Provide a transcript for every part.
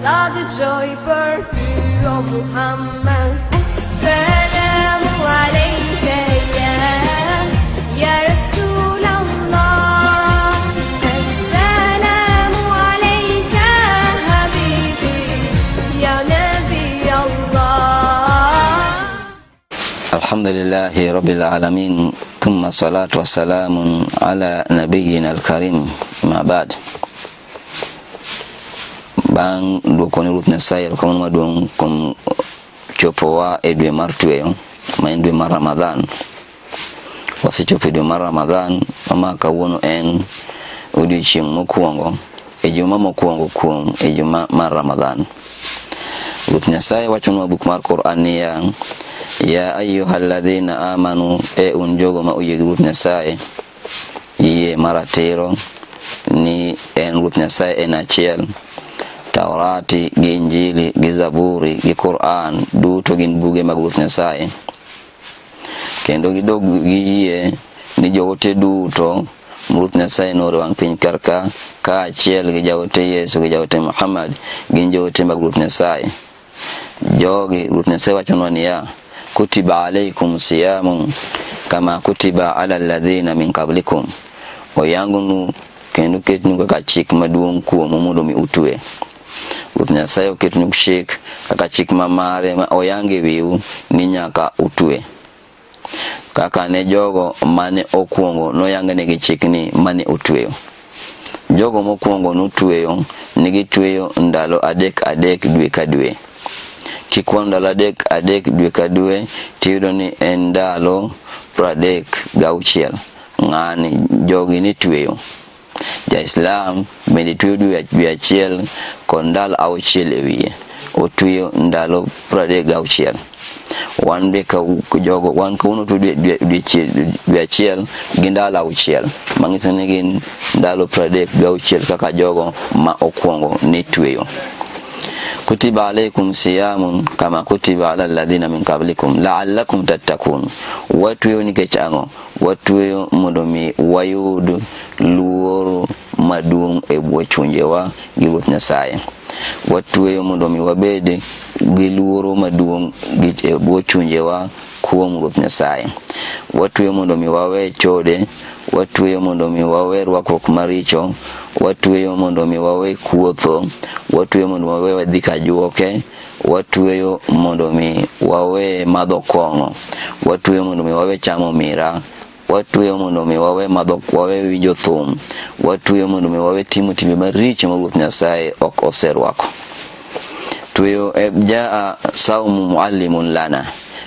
Ta dëgjoj për ty o Muhammed. Esselamu alejke ya Rasulallah. Esselamu alejke habibi ya Nabi Allah. Alhamdulillahi rabbil alamin, thumma salatu wassalamu ala nabiyyina alkarim, ma ba'd. Bang' duoko ne Ruoth Nyasaye erokamano maduong' kuom chopowa e dwe mar tweyo ma en dwe mar Ramadhan. Wasechopo e dwe mar Ramadhan ma kawuono en odiochieng' mokwongo e juma mokwongo kuom e juma mar Ramadhan. Ruoth Nyasaye wachonwa buk mar Quran niya, ya ayyuhalladhina amanu, e un jogo ma oyie gi Ruoth Nyasaye, yie maratiro ni en Ruoth Nyasaye en achiel, Taurati gi Injili gi Zaburi gi Quran duto gin buge mag Ruoth Nyasaye, kendo gidog giyie ni joote duto Ruoth Nyasaye nooro wang' piny kar ka kaachiel gi jaote Yesu gi jaote Muhammad gin joote mag Ruoth Nyasaye. Jogi Ruoth Nyasaye wachonwa niya, kutiba alaykum siyamu kama kutiba ala alladhina min qablikum, oyangnu kendo ketnu kaka chik maduong' kuomu mondo mi utwe. Ruoth Nyasaye oketnu chik kaka chik mamare ma oyang e wiu ni nyaka utwe. Kaka ne jogo mane okwongo noyangnegi chikni mane otweyo. Jogo mokwongo notweyo negitweyo ndalo adek adek dwe ka dwe. Kikwano ndalo adek adek dwe ka dwe tiyudo ni en ndalo 36. Ng'ani jogi ne tweyo. Ja-Islam bende tweyo dwe achiel kod ndalo 6 e wiye. Otweyo ndalo 36. Wan be ka jogo wan kawuono tweyo dwe achiel gi ndalo 6, manyiso ni gin ndalo 36 kaka jogo ma okwongo ne tweyo. Kutiba alaykum siyamun kama kutiba ala alladhina min qablikum la'allakum tattakun. Watweyo nikech ang'o? Watweyo mondo mi wayud luoro maduong' e bwo chunjewa gi Ruoth Nyasaye. Watweyo mondo mi wabed gi luoro maduong' e bwo chunjewa kuom Ruoth Nyasaye. Watweyo mondo mi wawe chode, watweyo mondo mi wawe rwakruok maricho, watweyo mondo mi wawe kuotho, watweyo mondo wawe wadhi kajuoke, watweyo mondo mi wawe madho kong'o, watweyo mondo mi wawe chamo mira, watweyo mondo mi wawe madho, wawe winjo thum, watweyo mondo mi wawe timo timbe maricho ma Ruoth Nyasaye ok oserwako. Tweyo jaa saumu muallimun lana.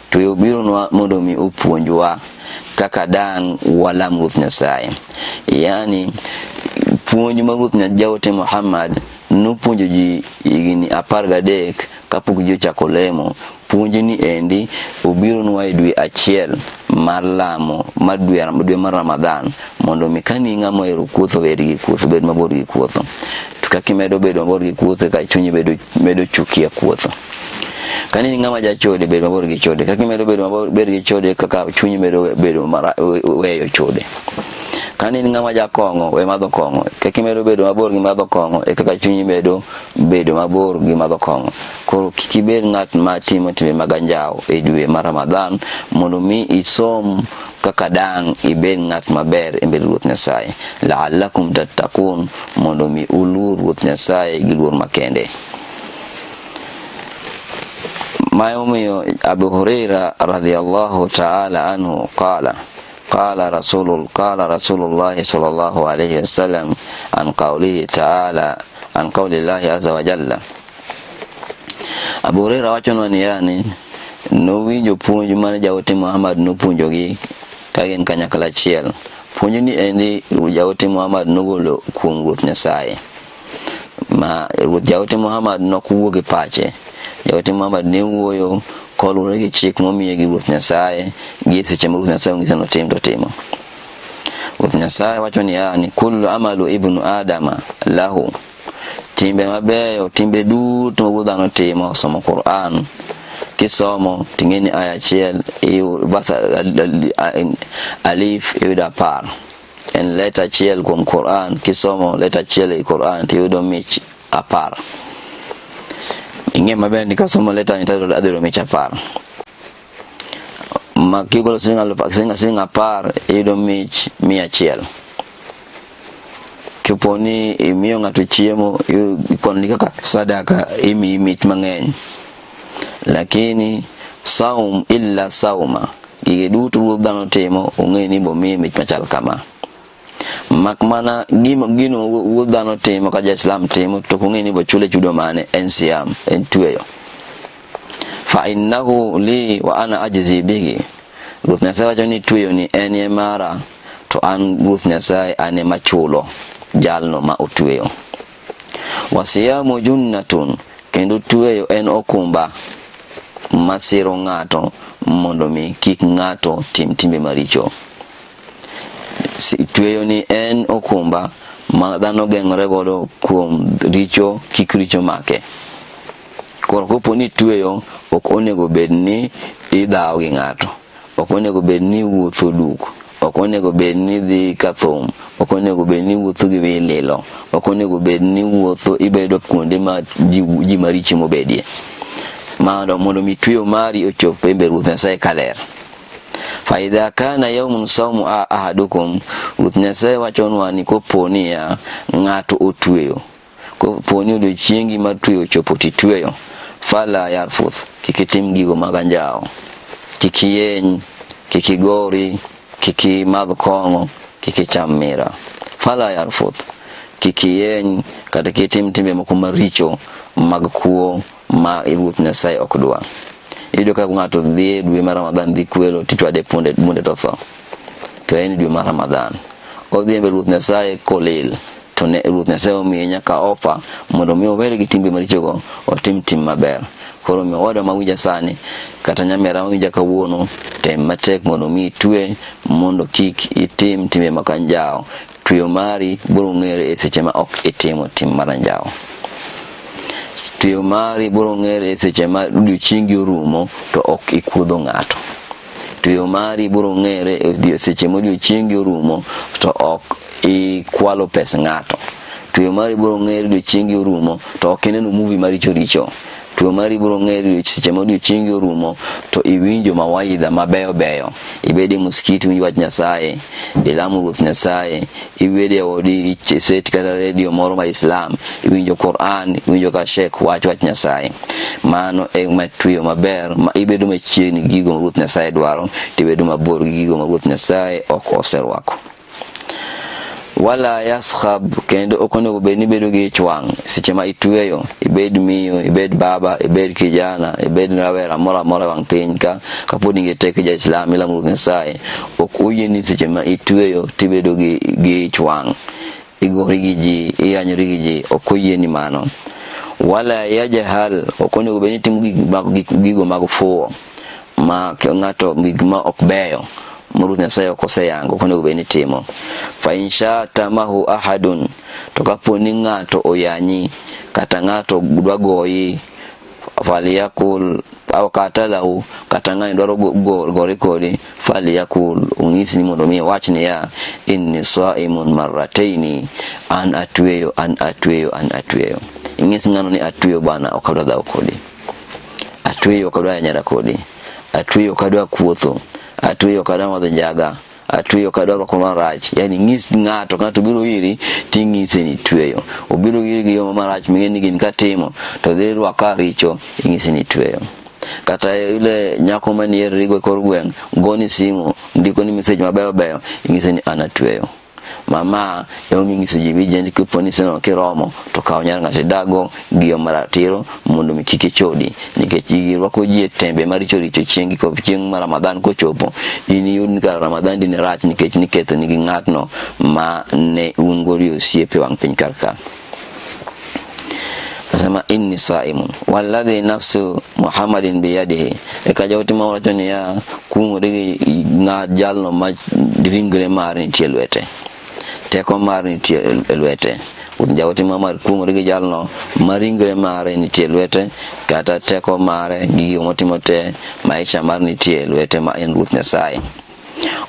Tweyo bironwa mondo mi opuonjwa kaka dang' walam Ruoth Nyasaye. Yani puonj ma Ruoth Jaote Muhammad nopuonjo ji higni 13 kapok ji ochako lemo. Puonj ni endi obironwa e dwe achiel mar lamo mar dwe mar Ramadhan mondo mi kani ng'ama ohero kuotho bed gi kuotho, bed mabor gi kuotho. To kaka imedo bedo mabor gi kuotho ka chunyi medo chukia kuotho. Kani ni ng'ama jachode bed mabor gi chode, kaka imedo bedo mabor bed gi chode kaka chunyi medo bedo weyo chode. Kani ni ng'ama jakong'o we madho kong'o, kaka imedo bedo mabor gi madho kong'o e kaka chunyi medo bedo mabor gi madho kong'o. Koro kik ibed ng'at ma timo timbe mag anjawo e dwe mar Ramadhan mondo mi isom kaka dang' ibed ng'at maber e mbele Ruoth Nyasaye. La'allakum tattakun, mondo mi uluor Ruoth Nyasaye gi luor makende. Ma omiyo Abu Huraira radhiyallahu ta'ala anhu qala qala rasulul qala Rasulullah sallallahu alayhi wasallam an qawlihi ta'ala an qawli Allahi azza wa jalla. Abu Huraira wachonwa ni yani nowinjo puonj mane jaote Muhammad nopuonjogi ka gin kanyakla achiel. Puonj ni endi jaote Muhammad nogolo kuom Ruoth Nyasaye. Ma Ruoth jaote Muhammad nok wuo gi pache. Jaote Muhammad ne wuoyo koluwore gi chik momiye gi Ruoth Nyasaye gi seche ma Ruoth Nyasaye onyise notim to timo. Ruoth Nyasaye wacho niya ni kullu amalu ibnu adama lahu, timbe mabeyo, timbe duto ma wuod dhano timo, somo Quran kisomo ting'e ni aya achiel alif iyudo 10, en leta achiel kuom Quran, kisomo leta achiel e Quran tiyudo mich 10. Ing'e maber ni kasomo leta ni to adhi yudo mich 10. Ma kigolo siling aluf siling 10 iyudo mich 100. Kapo ni imiyo ng'ato chiemo, ikwano ni kaka sadaka, imiyi mich mang'eny. Lakini saum illa sauma, gige duto ruodh dhano timo, ong'e ni bomiye mich machal kama. Mak mana gino wuodh dhano timo ka ja-Islam timo, to ok ong'e ni bochule chudo mane, en siam, en tweyo. Fa innahu li wa ana ajzi bihi. Ruoth Nyasaye wacho ni tweyo ni en e mara, to an Ruoth Nyasaye an ema chulo jalno ma otweyo. Wasiyamu junnatun, kendo tweyo en okumba masiro ng'ato mondo mi kik ng'ato tim timbe maricho. Tweyo ni en okumba ma dhano geng'ore godo kuom richo, kik richo make. Koro kopo ni tweyo, ok onego bed ni idhawo gi ng'ato, ok onego bed ni iwuotho duk, ok onego bed ni idhi ka thum, ok onego bed ni iwuotho gi wi lilo, ok onego bed ni iwuotho ibedo kuonde ma ji maricho mobedie. Mondo mi tweyo mari ochop e mbele Ruoth Nyasaye kaler. Fa idha kana yawmun sawmu ahadukum, Ruoth Nyasaye wachonwa ni kopo niya ng'ato otweyo, kopo ni odiochiengi mar tweyo ochopo titweyo, fala yarfuth, kik itim gigo mag anjawo, kik iyeny, kik igori, kik imadh kong'o, kik icham mira. Fala yarfuth, kik iyeny kata kik itim timbe moko maricho mag kuo ma Ruoth Nyasaye ok dwa. Iyudo ka ng'ato dhi e dwe mar Ramadhan dhi kwelo tichwade punde to tho. To en dwe mar Ramadhan. Odhi e mbele Ruoth Nyasaye kolil, to ne Ruoth Nyasaye omiye nyaka ofa mondo mi owere gi timbe marichogo, otim tim maber. Koro omiyo owadwa mawinja sani, kata nyamera mawinja kawuono, tem matek mondo mi itwe, mondo kik itim timbe mag anjawo. Tweyo mari biro ng'ere e seche ma ok itimo tim mar anjawo. Tweyo mari biro ng'ere e seche ma odiochiengi orumo to ok ikuodho ng'ato. Tweyo mari biro ng'ere e seche ma odiochiengi orumo to ok ikwalo pes ng'ato. Tweyo mari biro ng'ere odiochiengi orumo to ok ineno movie maricho richo. Tweyo mari biro ng'ere seche ma odiochiengi orumo to iwinjo mawaidha mabeyo beyo. Ibed e muskiti iwinj wach Nyasaye, ilamo Ruoth Nyasaye, ibed e odi iset kata redio moro ma Islam, iwinjo Quran, iwinjo ka Sheikh wach wach Nyasaye. Mano e ma tweyo maber ma ibedo machiegni gi gigo ma Ruoth Nyasaye dwaro, tibedo mabor gi gigo ma Ruoth Nyasaye ok oserwako. Wala yaskhab, kendo ok onego bed ni ibedo gi ich wang' seche ma itweyo, ibed miyo, ibed baba, ibed kijana, ibed rawera moro amora e wang' piny ka, kapod in gi teko ja Islam ilamo Ruoth Nyasaye, ok oyieni seche ma itweyo tibedo gi ich wang', igori gi ji, iyanyori gi ji, ok oyieni mano. Wala yajhal, ok onego bed ni itimo gigo mag fuwo ma ng'ato gik ma ok beyo ma Ruoth Nyasaye ok oseyango, ok onego bed ni itimo. Fa in shatamahu ahadun, to kapo ni ng'ato oyanyi kata ng'ato dwa goyi, faliyakul au katalahu, kata ng'ani dwaro gore kodi, faliyakul, onyisi ni mondo mi owach niya, inni saimun marrataini, an atweyo, an atweyo, an atweyo. Inyis ng'ano ni atweyo bana, ok adwa dhawo kodi, atweyo ok adwa yanyara kodi, atweyo ok adwa kuotho, atweyo ok adwa madho njaga, atweyo ok adwa rwako marach. Yani nyis ng'ato, ng'ato biro iri ting'ise ni tweyo. Obiro iri gi yo marach ming'e ni gin katimo to dhi rwaka richo, ing'ise ni tweyo. Kata yule nyako manie rigo e kor gweng' goni simu, ndiko ni message mabeyo beyo, ing'ise ni an atweyo. Mama emomiyo ing'iso ji vijend kopo ni iseneno kiromo to kaw nyar ng'ato idago gi yo maratiro mondo mi kik ichodi, nikech ji rwako ji e tembe maricho richo chieng' chieng' ma Ramadhan kochopo, in iyud ni kara Ramadhan dine rach nikech niketho nigi ng'atno ma ne un godo e osiep e wang' piny kar ka. Asema inni saimun walladhi nafsu Muhammadin biyadihi. Eka jaote ma wacho niya, kuong'ore gi ng'a jalno ma ringre mare nitie e lwete, teko mare nitie e lwete. Jaote Muhammad kuong'ore gi jalno ma ringre mare nitie e lwete, kata teko mare gi gigo motimo te, maisha mare nitie e lwete ma en Ruoth Nyasaye.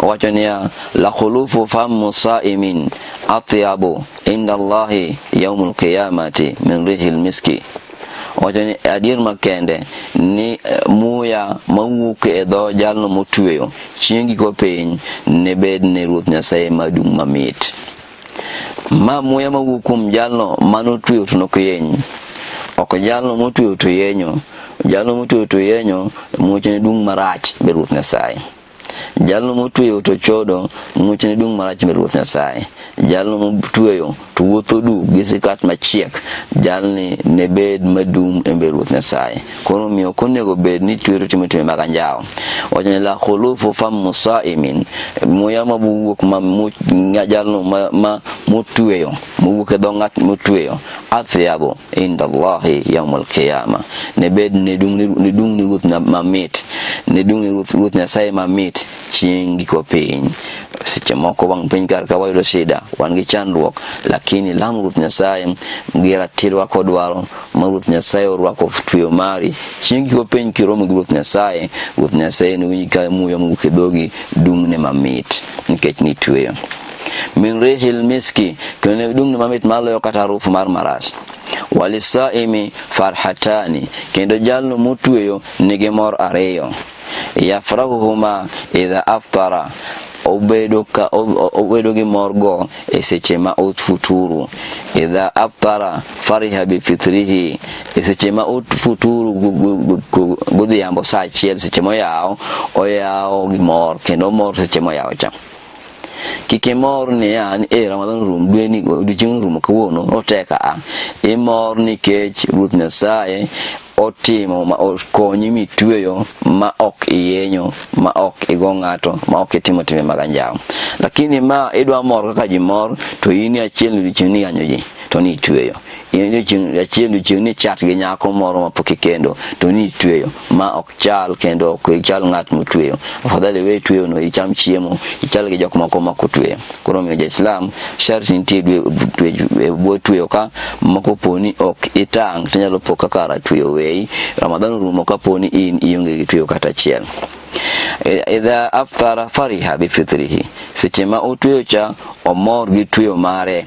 Owacho niya, la khulufu famu saimin atyabu inda Allahi yaumul qiyamati min rihil miski. Owacho ni adier makende ni muya mawuok e dho jalno motweyo chieng' giko piny ne bed ne Ruoth Nyasaye madung' mamit. Ma muya mawuok kuom jalno manotweyo to nok yeny. Ok jalno motweyo to yenyo. Jalno motweyo to yenyo muchne dung' marach be Ruoth Nyasaye. Jalno motweyo to chodo muchne dung' marach be Ruoth Nyasaye. Jalno motweyo to wuotho duk gi sikat machiek, jalni ne bed madum e mbele Ruoth Nyasaye. Koro omiyo ok onego bed ni tweyo to timo timbe mag anjawo. Wacho ni la khulufu famu saimin, muya mawuok ma jalno ma motweyo, mowuok e dho ng'at motweyo, athyabu inda Allahi yaumul qiyama, ne bed ne dung' ne Ruoth mamit, ne dung' ne Ruoth Nyasaye mamit chieng' giko piny. Seche moko wang' piny kar ka wayudo shida, wan gi chandruok, lakini lam Ruoth Nyasaye gi ratiro kaka odwaro, ma Ruoth Nyasaye orwako tweyo mari. Chieng' giko piny kiromo gi Ruoth Nyasaye, Ruoth Nyasaye nowinj ka muya mowuok e dhogi dung'ne mamit nikech nitweyo. Min rihil miski, kendo ne dung'ne mamit maloyo kata harufu mar maras. Walisaimi farhatani, kendo jalno motweyo nigi mor ariyo. Yafrahuhuma idha aftara, obedo ka obedo gi mor go e seche ma ofuturu. Idha aftara fariha bi fitrihi, e seche ma ofuturu godhiambo saa achiel, seche moyawo, oyawo gi mor kendo mor seche moyawo cha. Kik imor niya ni Ramadhan orumo, dweni odiochieng' orumo kawuono oteka a. Imor nikech Ruoth Nyasaye otimo ma okonyi mitweyo ma ok iyenyo, ma ok igo ng'ato, ma ok itimo timbe mag anjawo. Lakini ma idwa mor kaka ji mor, to in achiel odiochieng' ni yanyo ji, to ni itweyo. In odiochieng' achiel odiochieng' ni chat gi nyako moro ma pok ikendo, to ni itweyo. Ma ok chal kendo ok ichal ng'at motweyo. Afadhali we tweyo no icham chiemo, ichal gi jok moko ma ok otweyo. Koro omiyo ja-Islam sharti nitie e bwo tweyo ka moko po ni ok itang' to inyalo po kaka ratweyo weyi. Ramadhan orumo kapo ni in ionge gi tweyo kata achiel. Idha aftara fariha bi fitrihi, seche ma otweyo cha omor gi tweyo mare,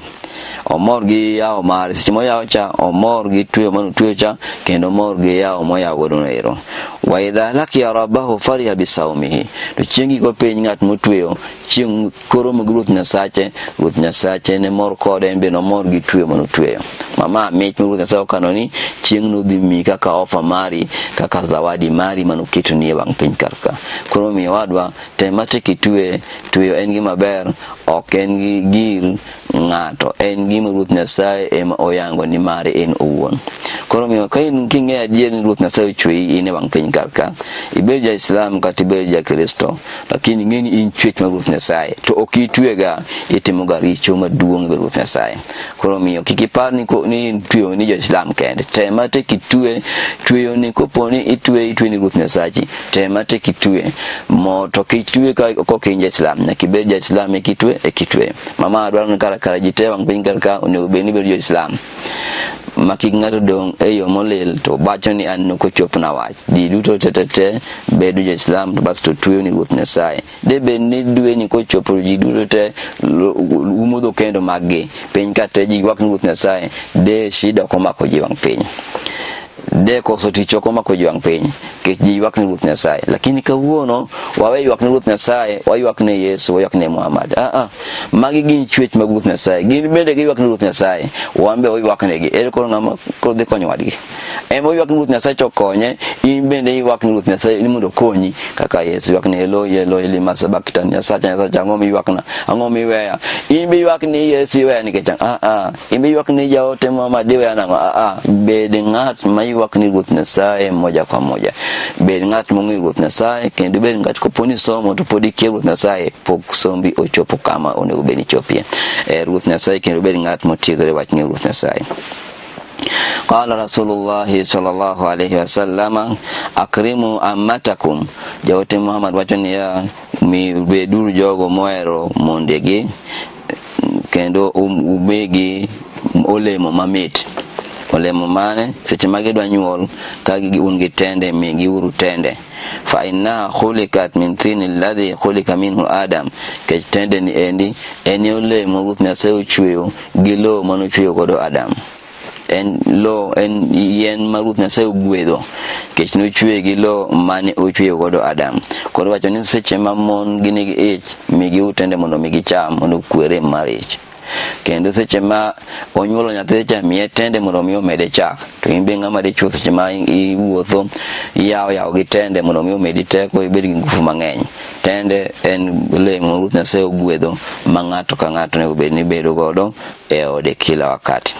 omor gi yawo mare. Seche moyawo cha omor gi tweyo mane otweyo cha, kendo omor gi yawo moyawo godo no ero. Wa idha lakiya rabbahu fariha bi saumihi, to chieng' giko piny ng'at motweyo chieng' koromo gi Ruoth Nyasache, Ruoth Nyasache ne mor kode, en be nomor gi tweyo mane otweyo. Mama mich ma Ruoth Nyasaye okano ni chieng' nodhi miyi kaka ofa mari, kaka zawadi mari mane oketoni e wang' piny kar ka. Koro omiyo owadwa, tem matek itwe, tweyo en gima ber, ok en gi gir ng'ato, en gima Ruoth Nyasaye ema oyango ni mare en owuon. Koro omiyo ka in king'eyo adier ni Ruoth Nyasaye ochweyi in e wang' piny kar ka, ibed ja Islam kata ibed ja Kristo, lakini ing'e ni in chwech mar Ruoth Nyasaye, to ok itwega, itimoga richo maduong' e Ruoth Nyasaye. Koro omiyo kik ipar ni ni in tweyo ni jo Islam kende, tem matek itwe tweyo ni kopo ni itwe itwe ni Ruoth Nyasachi, tem matek itwe mo to kik twe ka ok in ja Islam, nyaka ibed ja Islam eka itwe eka itwe. Mama dwaro ni kara kara ji te wang' piny kar ka onego bed ni bedo jo Islam, ma kik ng'ato dong' e yo molil to bacho ni an nok ochopna wach. Ji duto te te te bedo jo Islam to bas to tweyo ni Ruoth Nyasaye. De bed ni dwe ni kochopo ji duto te umo dho kendo mag gi piny ka te ji ywak ni Ruoth Nyasaye, de shida ok omako ji wang' piny. De koso tich ok omako ji wang' piny, nikech ji ywak ni Ruoth Nyasaye. Lakini kawuono wawe ywak ni Ruoth Nyasaye, waywak ne Yesu, waywak ne Muhammad. Magi gin chwech mag Ruoth Nyasaye. Gin bende giywak ni Ruoth Nyasaye, wan be waywak negi. Ere koro ng'ama koro dhi konyo wadgi? Ema oywak ni Ruoth Nyasaye to okonye, in bende iywak ni Ruoth Nyasaye ni mondo okonyi, kaka Yesu ywak ni Eloi, Eloi, lima sabaktani, Nyasacha, Nyasacha, ang'o miywakna? Ang'o miweya? In be ywak ni Yesu iweya nikech ang'o? In be ywak ni jaote Muhammad iweya nang'o? Bed ng'at ma ywak ni Ruoth Nyasaye moja kwa moja. Bed ng'at mong'eyo Ruoth Nyasaye, kendo bed ng'at kopo ni somo to pod ikia Ruoth Nyasaye, pok sombi ochopo kama onego bed ni chopie. Ruoth Nyasaye, kendo bed ng'at motiegore wach ng'eyo Ruoth Nyasaye. Qala Rasulullah sallallahu alayhi wasallam, akrimu ammatakum. Jaote Muhammad wacho niya, mi beduru jogo mohero mondegi kendo umigi olemo mamit. Olemo mane? Seche ma gidwa nyuol ka un gi tende, migiuru tende. Fa innaha khulikat min tini alladhi khulika minhu Adam, kech tende ni endi en olemo Ruoth Nyasaye ochweyo gi lowo mane ochweyo godo Adam. En lo en yien ma Ruoth Nyasaye ogwedho kech nochweye gi lo mane ochweyo godo Adam. Koro wacho ni seche ma mon gi nigi ich, migi tende mondo mi gicham mondo okwe rem mar ich. Kendo seche ma onyuolo nyathi cha miye tende mondo mi omede chak. To in be ng'ama dichuo seche ma iwuotho iyawo yawo gi tende mondo mi omedi teko ibed gi ngufu mang'eny. Tende en olemo ma Ruoth Nyasaye ogwedho ma ng'ato ka ng'ato onego bed ni bedo godo e ode kila wakati.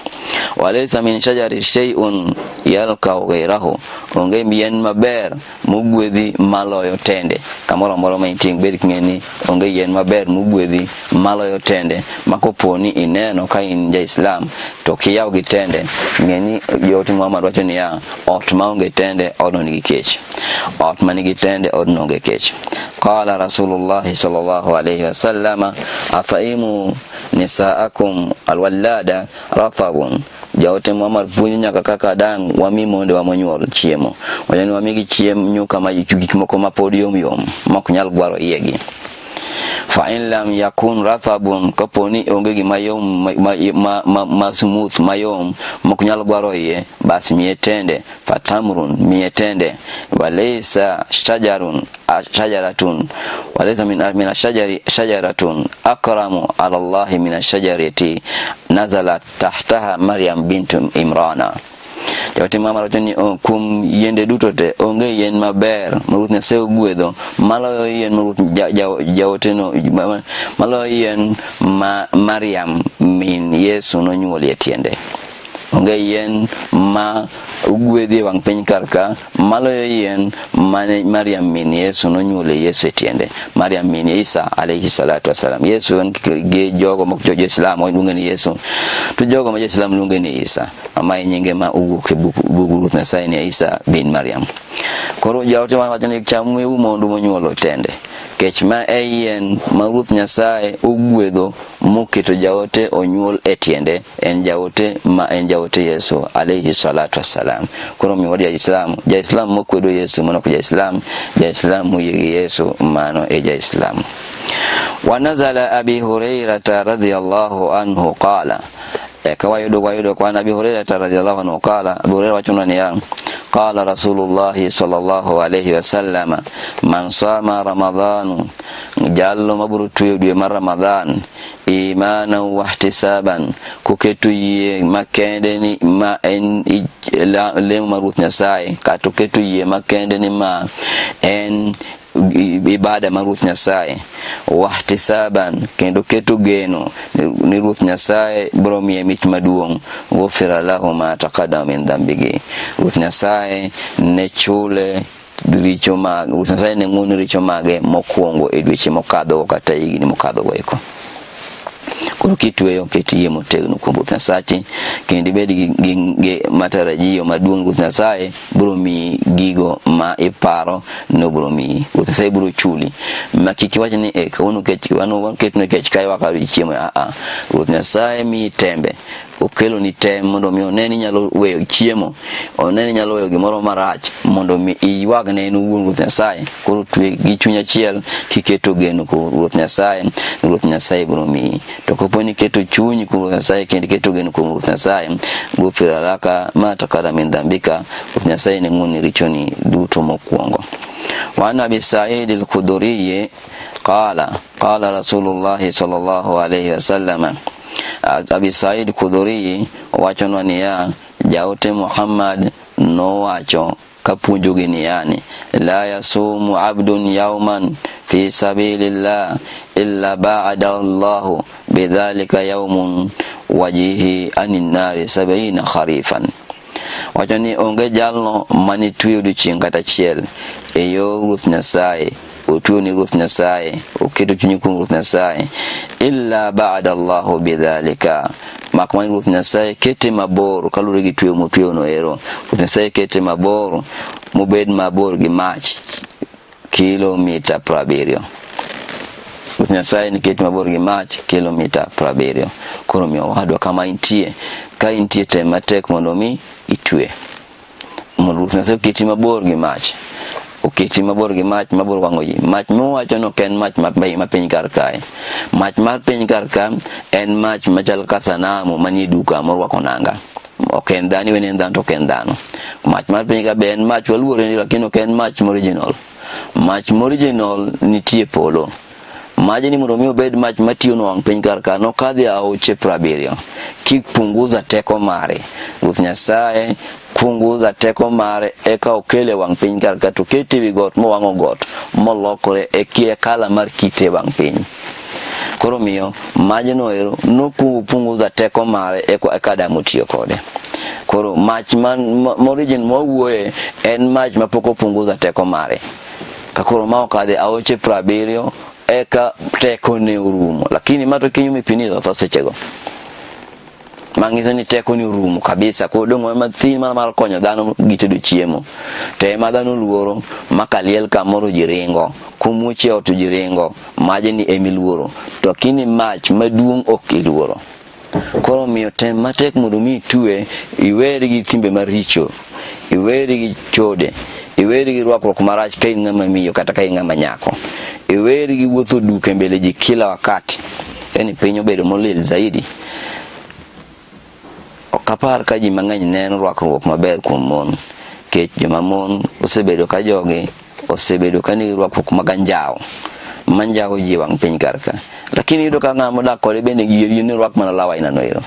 Walaysa min shajari shay'un yalqau ghayrahu, onge yien maber mogwedhi maloyo tende. Kamoro amora ma intie bed king'e ni onge yien maber mogwedhi maloyo tende, ma kopo ni ineno ka in ja-Islam to kiyaw gi tende, ng'e ni Jaote Muhammad wacho niya, ot maonge tende odno nigi kech, ot manigi tende odno onge kech. Qala Rasulullah sallallahu alayhi wasallam, afaimu nisaakum alwallada rathabun. Jaote Muhammad puonjo nyaka kaka dang' wami mondewa monyuol chiemo. Wacho ni wamigi chiemo nyuka ma gik moko ma pod yom yom ma ok nyal gwaro iyegi. Fa in lam yakun rathabun, kapo ni onge gima yom ma smooth mayom ma ok nyal gwaro iye, bas miye tende. Fatamrun, miye tende. Walaysa shajarun shajaratun walaysa min ashajari shajaratun akramu ala Allahi min ashajarati nazalat tahtaha Maryam bintu Imrana. Jaote Muhammad wacho ni kuom yiende duto te onge yien maber ma Ruoth Nyasaye ogwedho maloyo yien ma Ruoth jaote no maloyo yien ma Maryam min Yesu nonyuolie tiende. Onge yien ma ogwedhi e wang' piny kar ka maloyo yien mane Maryam min Yesu nonyuole Yesu e tiende. Maryam min Isa alayhi salatu wassalam. Yesu en gi jogo mok jo Islam luonge ni Yesu, to jogo ma jo Islam luonge ni Isa. Ma e nyinge ma owuok e bug Ruoth Nyasaye ni Isa bin Maryam. Koro jaote wacho ni chamuru mondu monyuolo tende, kech ma e yien ma Ruoth Nyasaye ogwedho moketo jaote onyuol e tiende, en jaote ma en jaote Yesu alayhi salatu wassalam. Koro miwa ja-Islam, ja-Islam mokwedo Yesu mano ok ja-Islam, ja-Islam moyie gi Yesu mano e ja-Islam. Wa nazala Abi Hurairata radhiyallahu anhu qala, eka wayudo kwa Abi Hurairata radhiyallahu anhu qala, Abu Hurairah wacho niya, qala Rasulullah sallallahu alayhi wasallam, man sama Ramadhanu, jallo mabiro tweyo dwe mar Ramadhan imanan wa ihtisaban, koketo yie makende ni ma en lemo mar Ruoth Nyasaye, kata oketo yie makende ni ma en ibada mar Ruoth Nyasaye, wa ihtisaban, kendo keto geno ni Ruoth Nyasaye biro miye mich maduong', ghufira lahu ma taqaddama min dhanbihi. Ruoth Nyasaye ne chule richo mag Ruoth Nyasaye ne ng'uono richo mage mokwongo e dweche mokadho kata higni mokadho go eko. Koro kitweyo ket yie motegno kuom Ruoth Nyasachi, kendo ibed gi matarajio maduong' Ruoth Nyasaye biro miyi gigo ma iparo ni obiro miyi. Ruoth Nyasaye biro chuli ma kik iwach ni e kawuono kech waketne kech kae wakawo chiemo. A Ruoth Nyasaye miyi tembe, okelo ni tem mondo mi one ni inyalo weyo chiemo, one ni inyalo weyo gimoro marach mondo mi iywag ne en owuon Ruoth Nyasaye. Koro twe gi chuny achiel kiketo geno kuom Ruoth Nyasaye, Ruoth Nyasaye biro miyi. To kopo ni iketo chunyi kuom Ruoth Nyasaye kendo iketo geno kuom Ruoth Nyasaye, ghufira laka ma taqaddama min dhanbika, Ruoth Nyasaye ne ng'uoni richoni duto mokwongo. Wa an Abi Sa'id al-Khudri qala qala Rasulullah sallallahu alayhi wasallam, Abi Sa'id Khudri wachonwa niya, jaote Muhammad nowacho kapuonjogi niya ni la yasumu abdun yawman fi sabilillah illa ba'ada Allahu bidhalika yawmun wajihi anin nari 70 kharifan. Wacho ni onge jalno mane tweyo odiechieng' kata achiel e yor Ruoth Nyasaye, otweyo ni Ruoth Nyasaye, oketo chunye kuom Ruoth Nyasaye, illa ba'ada Allahu bidhalika, mak mana Ruoth Nyasaye kete mabor kaluwore gi tweyo motweyo no ero. Ruoth Nyasaye kete mabor mobed mabor gi mach kilomita 70. Ruoth Nyasaye nikech mabor gi mach kilomita 70. Koro miyo owadwa kama intie, ka intie tem matek mondo mi itwe, mondo Ruoth Nyasaye oketi mabor gi mach, oketi mabor gi mach, mabor wang'o ji. Mach mowacho no ok en mach ma piny kar kae. Mach mar piny kar ka en mach machal ka sanamu manie duka morwako nanga. Ok en dhano, iwe ni en dhano to ok en dhano. Mach mar piny ka be en mach waluore ni, lakini ok en mach original. Mach original nitie polo. Majni mondo mi obed mach matiyo no wang' piny kar ka nokadhi aoche 70 kipunguza teko mare. Ruoth Nyasaye punguza teko mare eka okele wang' piny kar ka to kete wi got mowang'o got molokore e kie kala mar kite wang' piny. Koro miyo majno ero nokuongo punguza teko mare eka Adam otiyo kode. Koro mach man origin mwawuoye en mach mapok opunguza teko mare. Ka koro ma okadhe aoche 70 eka teko ne orumo. Lakini ma to kinyume pi ni tho sechego. Manyiso ni teko ni orumo kabisa. Koro dong' mana mathin mana mar konyo dhano gi tedo chiemo. To ema dhano luoro ma kaliel kamoro ji ringo. Komuoch e ot to ji ringo. Majni emiluoro. To lakini mach maduong' ok iluoro. Koro omiyo tem matek mondo mi itwe, iweri gi timbe maricho, iweri gi chode, iweri gi rwakruok marach ka in ng'ama miyo kata ka in ng'ama nyako, iweri gi wuotho duk e mbele ji kila wakati. Yani piny obedo molil zaidi. Ok apar ka ji mang'eny neno rwakruok maber kuom mon, nikech joma mon osebedo ka jogi osebedo ka nigi rwakruok mag anjawo manjawo ji e wang' piny kar ka. Lakini iyudo ka ng'ama odak kode bende giyie ni orwak mana law aina no ero.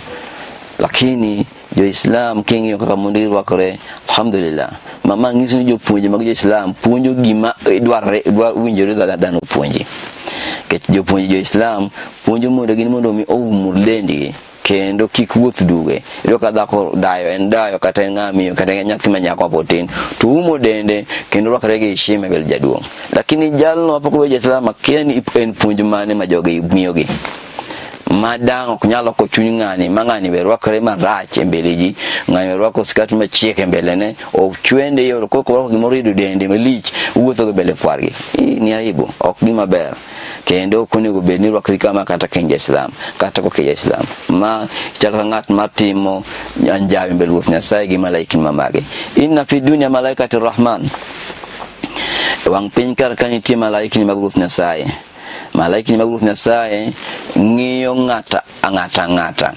Lakini jo-Islam king'iyo kaka mondegi rwakore, alhamdulillah, ma nyiso ni jopuonje mag jo-Islam puonjo gima dwarore, winjore dhano opuonji. Nikech jopuonje jo-Islam puonjo mondegi ni mondo mi oum dendgi kendo kik wuoth duge. Iyudo ka dhako dayo, en dayo kata en ng'ama miyo kata en nyathi ma nyako mapod tin, to umo dende kendo rwakore gi heshima e mbele jaduong'. Lakini jalno mapok obedo ja-Islam akia ni en puonj mane ma jogi miyogi. Ma dang' ok nyal loko chuny ng'ani, ma ng'ani be rwakore marach e mbele ji, ng'ani be rwako skat machiek e mbele ne, ochwende yoro koko rwako gimoro rido dende malich, wuotho go mbele kwargi. Ni aibu, ok gima ber. Kendo ok onego bed ni rwakri kama kata ka in ja-Islam, kata kok ja-Islam. Ma chal ka ng'at matimo anjawo e mbele Ruoth Nyasaye gi malaikni mamage. Inna fi dunya malaikati rahman. E wang' piny kar ka nitie malaikni mag Ruoth Nyasaye. Malaikni mag Ruoth Nyasaye ng'iyo ng'ata ang'ata ang'ata.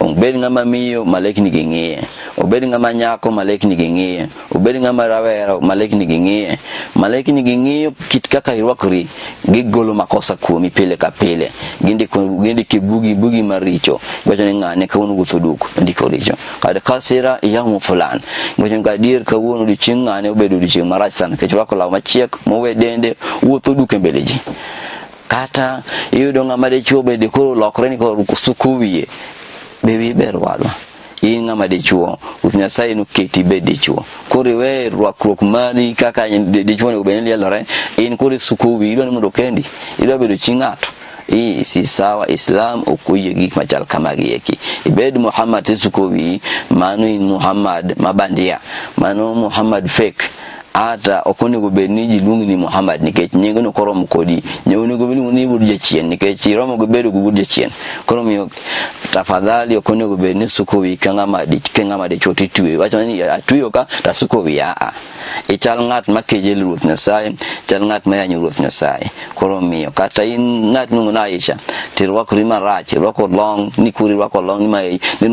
Obed ng'ama miyo, malaikni gi ng'iye. Obed ng'ama nyako, malaikni gi ng'iye. Obed ng'ama rawera, malaikni gi ng'iye. Malaikni gi ng'iyo kit kaka irwakori, gigolo makosa kuomi pile ka pile. Gindiko bugi bugi maricho. Giwacho ni ng'ane kawuono wuotho duk, ndiko richo. Kad kasira yaumu fulan. Giwacho ni gadier kawuono odiochieng' ng'ane obedo odiochieng' marach sana nikech orwako law machiek mowe dende, wuotho duk e mbele ji. Kata iyudo ng'ama dichuo bende koro lokre ni koro suko wiye. Be wiyi ber wadwa? In ng'ama dichuo, Ruoth Nyasaye noketi ibed dichuo. Koro iwe rwakruok mari kaka dichuo onego bed ni lielore, in koro isuko wiyi, idwa ni mondo okendi, idwa bedo chi ng'ato. Si sawa, Islam ok oyie gik machal kamagi eki. Ibed Muhammad tisuko wiyi, mano in Muhammad mabandia, mano Muhammad fake. Ata ok onego bed ni ji luongi ni Muhammad nikech nyingno koromo kodi. Onego bed ni wuod jachien nikech iromo gi bedo gi wuod jachien. Koro omiyo tafadhali ok onego bed ni suko wiyi ka ng'ama dichuo titweyo. Wacho ni atweyo ka tasuko wiya a. Ichal ng'at ma kejeli Ruoth Nyasaye, ichal ng'at ma yanyo Ruoth Nyasaye. Koro omiyo kata in ng'at miluongo ni Aisha tirwakori marach, irwako long ni koro irwako long ni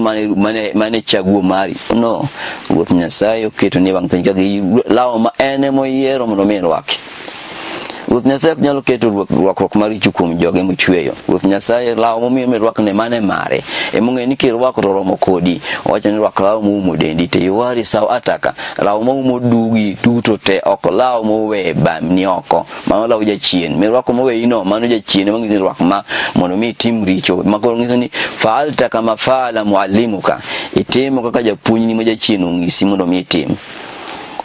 mane chaguo mari. No, Ruoth Nyasaye oketo ni wang' piny kaka law ma en emoyiero mondo mi irwaki. Ruoth Nyasaye ok nyal keto rwakruok maricho kuom joge mochweyo. Ruoth Nyasaye law momiyo mirwakne mane mare. Emong'eyo ni kirwako to romo kodi. Owacho ni rwak law moumo dendi te yuwari saw ataka. Law moumo dugi duto te ok law mowe bamni oko. Mano law jachien. Mirwako moweyi no mano jachien ema ng'isi ni rwak ma mondo mi itim richo. Ma koro ng'iso ni faalta kama faala muallimuka. Itimo kaka japuonjni ma jachien ong'isi mondo mi itim.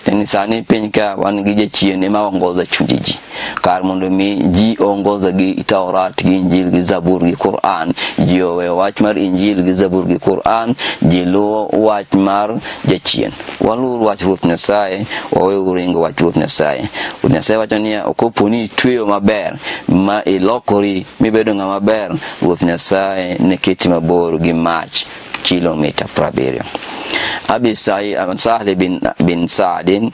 Ni sani piny ka wan gi jachien ema ongoza chunje ji. Kar mondo mi ji ongoza gi Taurat gi Injil gi Zabur gi Quran, ji oweyo wach mar Injil gi Zabur gi Quran, ji luwo wach mar jachien. Waluw wach Ruoth Nyasaye, waweuru ringo wach Ruoth Nyasaye. Ruoth Nyasaye wacho niya, kopo ni itweyo maber ma ilokori mibedo ng'ama ber, Ruoth Nyasaye ne keti mabor gi mach kilomita 70. Abi Sahl bin Sa'din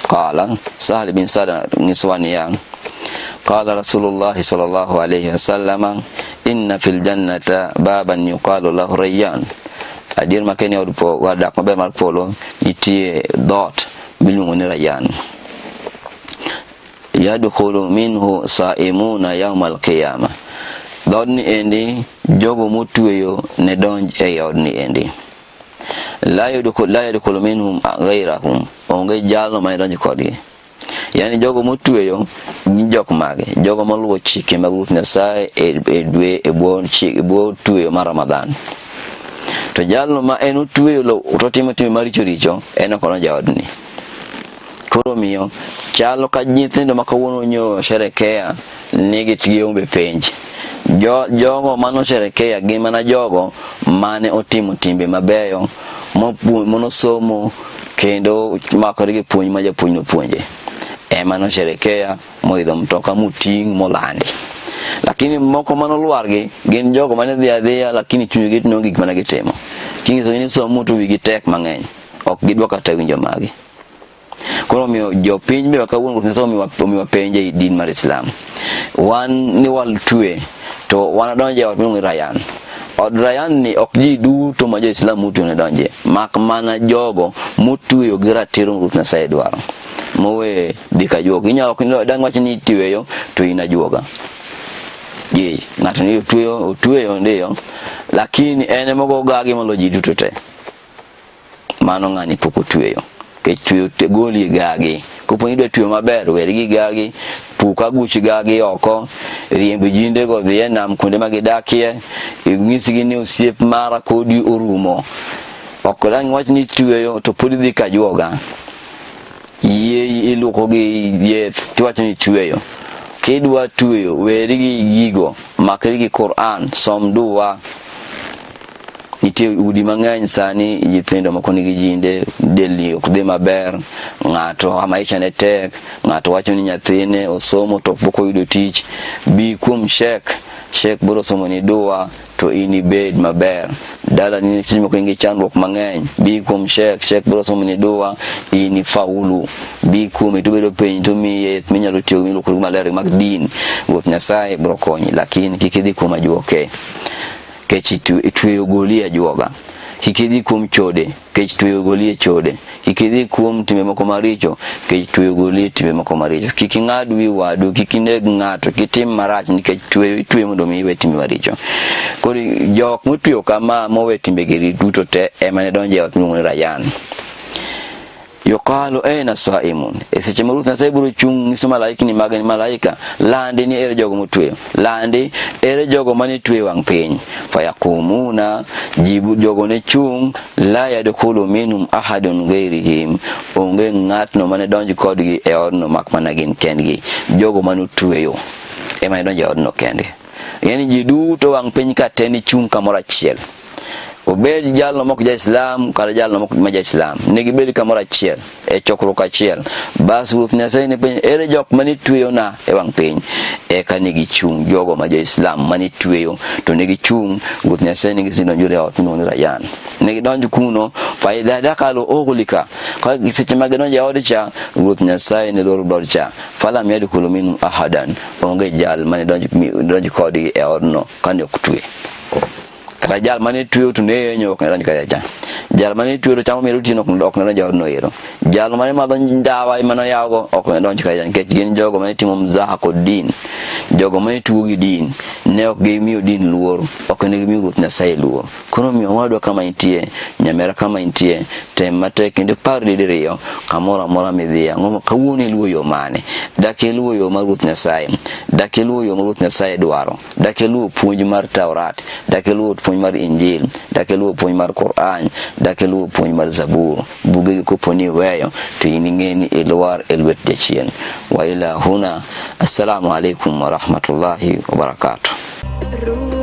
qala, Sahl bin Sa'd nyisowa niya, qala Rasulullah sallallahu alayhi wasallam, inna fil jannata baban yuqalu lahu Rayyan. Adier ma keni od dak maber mar polo nitie dhoot miluongo ni Rayyan. Yadkhulu minhu saimuna yawma alqiyama. Dhoodni endi jogo motweyo ne donj ei odni endi. La yadkhulu minhum ghayrahum. Onge jalno ma donj kodgi. Yani jogo motweyo gin jok mage? Jogo moluwo chike mag Ruoth Nyasaye e dwe e bwo chik e bwo tweyo mar Ramadhan. To jalno ma en otweyo to timo timbe maricho richo en ok odonj e odni. Koro miyo chalo ka nyithindo ma kawuono nyo sherekea ni giombe penj. Jogo mano sherekea gin mana jogo mane otimo timbe mabeyo monosomo kendo makore gi puonj ma japuonj nopuonje. Ema nosherekea moidho mtoka moting' molandi. Lakini moko manolwargi gin jogo mane dhi adhiya lakini chunygi timo gik mane gitimo. Kinyisogi ni somo to wigi tek mang'eny. Ok gidwa kata winjo magi. Koro omiyo jopiny be kawuono Ruoth Nyasaye omiwa penj ei din mar Islam. Wan ni watwe to wan adonjo e ot miluongo ni Rayyan. Od Rayyan ni ok ji duto ma jo-Islam motweyo ne donje, mak mana jogo motweyo gi ratiro Ruoth Nyasaye dwaro. Mowe dhi ka juok. Inyalo ok dang' wach ni itweyo to in ajuoga. Ji ng'ato ni otweyo otweyo ndiyo, lakini en ema ogo gagi moloyo ji duto te. Mano ng'ani pok otweyo. Nikech tweyo goli gagi. Kopo ni idwa tweyo maber, weri gi gagi, puk aguch gagi oko, riemb jindego dhi e nam kuonde ma gidakie, inyisgi ni osiep mara kodi orumo. Ok dang' iwach ni itweyo to pod idhi ka juoga. Yie iluoko gi yath tiwacho ni itweyo. Kidwa tweyo, weri gi gigo, makri gi Quran, som dua. Nitie udi mang'eny sani nyithindo moko nigi jinde, delni ok dhi maber, ng'ato maisha ne tek, ng'ato wacho ni nyathine osomo to pok oyudo tich. Bi kuom shek, shek biro somoni dua to in ibed maber. Dalani seche moko in gi chandruok mang'eny, bi kuom shek, shek biro somoni dua, in ifaulu. Bi kuome to obedo piny to omiyi yath minyalo tiyogo miluokori maler mag din. Ruoth Nyasaye biro konyi, lakini kik idhi kuom ajuoke. Kech tweyo goli e ajuoga. Kik idhi kuom chode, kech tweyo goli e chode. Kik idhi kuom timbe moko maricho, kech tweyo goli e timbe moko maricho. Kik ing'ad wi wadu, kik ineg ng'ato, kik itim marach nikech tweyo itweyo mondo mi iwe timbe maricho. Koro jok motweyo kama mowe timbegi duto te ema ne donjo e ot miluongo ni Rayyan. Yuqalu aina saimun. E seche ma Ruoth Nyasaye biro chung' nyiso malaikni mage ni malaika, landi ni ere jogo motweyo, landi ere jogo mane tweyo wang' piny. Fayakumuna, jibu jogo ne chung', la yadkhulu minhum ahadun ghairihim, onge ng'atno mane donj kodgi e odno mak mana gin kendgi. Jogo mane otweyo ema ne donjo e odno kendgi. Yani ji duto wang' piny ka te ne chung' kamoro achiel. Obed jalno mok ja-Islam kata jalno mok ma ja-Islam, ne gibed kamoro achiel e chokruok achiel. Bas Ruoth Nyasaye ne penjo, ere jok mane tweyona e wang' piny? Eka ne gichung' jogo ma jo-Islam mane tweyo, to ne gichung', Ruoth Nyasaye ne gisedonjo e ot miluongo ni Rayyan. Ne gidonjo kuno, fa idha dakalu ughliqa, ka seche ma gidonjo e od cha, Ruoth Nyasaye ne loro dhood cha. Falam yadkhulu minhum ahadan, onge jal mane donj kodgi e odno kane ok twe. Kata jal mane tweyo to ne yenyo ok ne donj kacha cha. Jal mane tweyo to chamo miel otieno ok ne donj e odno ero. Jal mane madho ndawa ema noyawgo ok ne donj kacha nikech gin jogo mane timo mzaha kod din. Jogo mane tugo gi din ne ok gimiyo din luor, ok ne gimiyo Ruoth Nyasaye luor. Koro omiyo owadwa kama intie, nyamera kama intie, tem matek kendo ipar diriyo kamoro amora midhiye. Ang'o kawuono iluwo yo mane? Dak iluwo yo mar Ruoth Nyasaye? Dak iluwo yo ma Ruoth Nyasaye dwaro? Dak iluwo puonj mar Taurat? Dak iluwo puonj mar Injil? Dak iluwo puonj mar Quran? Dak iluwo puonj mar Zabur? Bugegi kopo ni iweyo to in ing'e ni ilwar e lwet jachien. Wa ila huna, assalamu alaikum wa rahmatullahi wa barakatuh.